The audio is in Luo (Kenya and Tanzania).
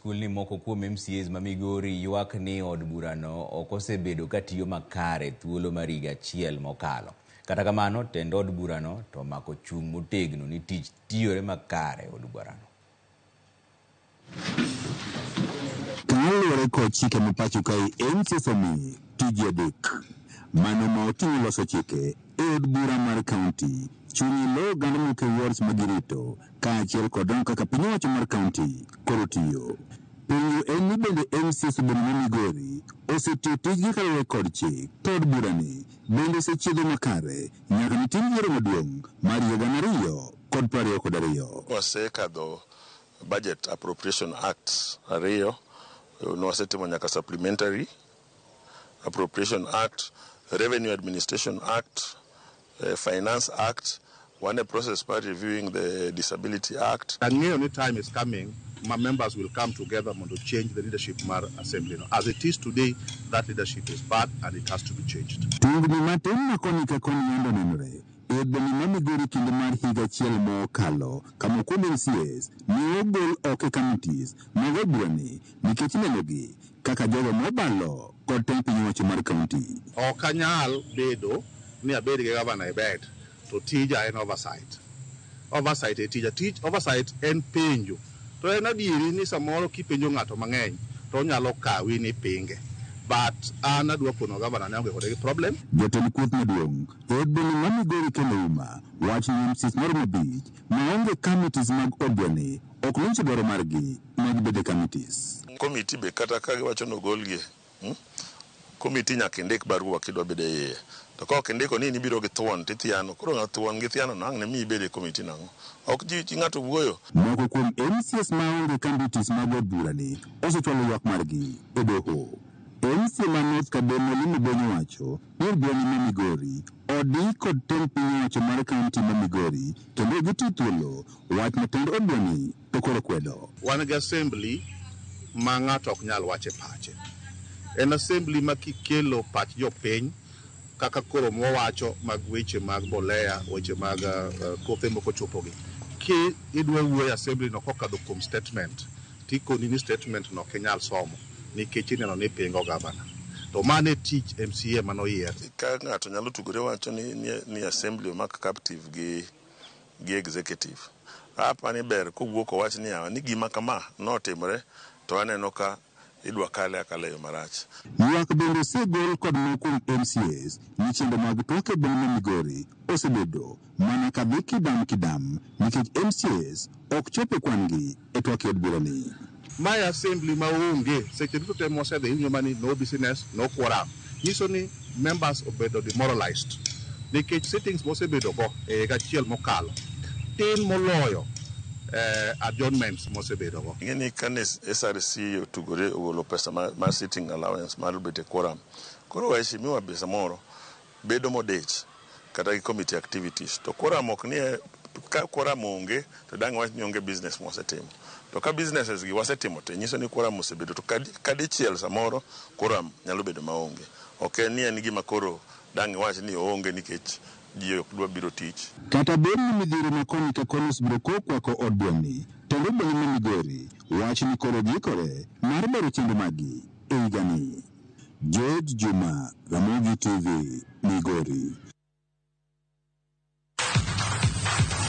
skul ni moko kuom MCAs ma Migori ywak ni od burano ok osebedo ka tiyo makare thuolo mar higa achiel mokalo. Kata kamano, tend od burano to omako chung' motegno ni tich tiyore makare e od burano. Kaluwore kod chike ma pacho kae, MCAs omi tije adek. Mano ma oting'o loso chike e od bura mar kaunti, chung' e lo oganda mawuok e wards ma girito, kaachiel kod rango kaka piny owacho mar kaunti koro tiyo. Penjo en ni bende MCAs e boma ma Migori osetiyo tijgi kaluwore kod chik, to od burani bende osechiedho makare nyaka ne tim yiero maduong' mar higa 2022. Wasekadho Budget Appropriation Act ariyo, nwasetimo nyaka Supplementary Appropriation Act, Revenue Administration Act, Finance Act, wan e process mar reviewing the Disability Act. Ang'eyo ni time is coming ma members will come together mondo change the leadership mar assembly no. As it is today, that leadership is bad and it has to be changed. Tungni matin ma koni ka koni yande onenore e boma ma Migori kinde mar higa achiel mokalo kama kuom MCAs ne ogol oko e committees mag od burani nikech nenogi kaka jogo mobalo kod tend piny owacho mar kaunti. Ok anyal bedo ni abed gi gavana e bed to tija en oversight. Oversight e tija. Tich oversight en penjo. To en adieri ni samoro kipenjo ng'ato mang'eny to onyalo kawi ni ipinge. But an adwa kono gavana ni aonge kode gi problem. Jatend kweth maduong' e od boma ma Migori Ken Ouma wacho ni MCAs maromo abich maonge committees mag od burani ok nonyiso dwaro margi mag bedo e committees. Committee be kata ka giwacho ni ogolgi, Committee nyaka indik barua kidwa bedo e iye. To ka ok indiko ni in ibiro gi thuon tithiano, koro ng'a thuon gi thiano no ang' ne miyi ibed e committee nang'o? Ok ji ng'ato wuoyo. Moko kuom MCAs maonge committees mag od burani osechwalo ywak margi e doho. MCA ma North Kadem Mwalimu Bonyo wacho ni od burani ma Migori odi kod tend piny owacho mar kaunti ma Migori kendo ok giti thuolo wach ma tend od burani to koro kwedo. Wan gi assembly ma ng'ato ok nyal wacho e pache. En assembly ma kikelo pach jopiny kaka koro mwawacho mag weche mag mbolea, weche mag kothe moko chopogi. Ki idwa wuoyo e assembly no kokadho kuom statement, tikoni ni statement no ok inyal somo nikech ineno ni pingo gavana. To mano e tich MCA manoyier. Ka ng'ato nyalo tugore wacho ni assembly omak captive gi executive. Apa ni ber kowuok owach ni yawa ni gima kama notimore to aneno ka idwa kale akala e yo marach. Ywak bende osegol kod moko kuom MCAs ni chenro mag twak e boma ma Migori osebedo mana kadhi kidam kidam nikech MCAs ok chop e kwan gi e twak e od burani. Mae assembly ma onge seche duto te mwasedhi iwinjo mana ni no business, no quorum. Nyiso ni members obedo demoralized nikech sittings mosebedo go e higa achiel mokalo tin moloyo adjournments mosebedo go. Ing'e ni kane SRC otugore ogolo pesa mar sitting allowance mar bet e quorum, koro waheshimiwa be samoro bedo modich kata gi committee activities to quorum ok nie ka quorum onge to dang' wach ni onge business mwasetimo. To ka businesses gi wasetimo te nyiso ni quorum osebedo to kadichiel samoro quorum nyalo bedo maonge. Ok en ni en gima koro dang' iwach ni oonge nikech ji ok dwa biro tich. Kata bed ni midhiero ma koni ka koni osebedo kokwako od burani, tend od bura ma Migori wacho ni koro giikore mar bero chenro maggi e higani. George Juma, Ramogi TV, Migori.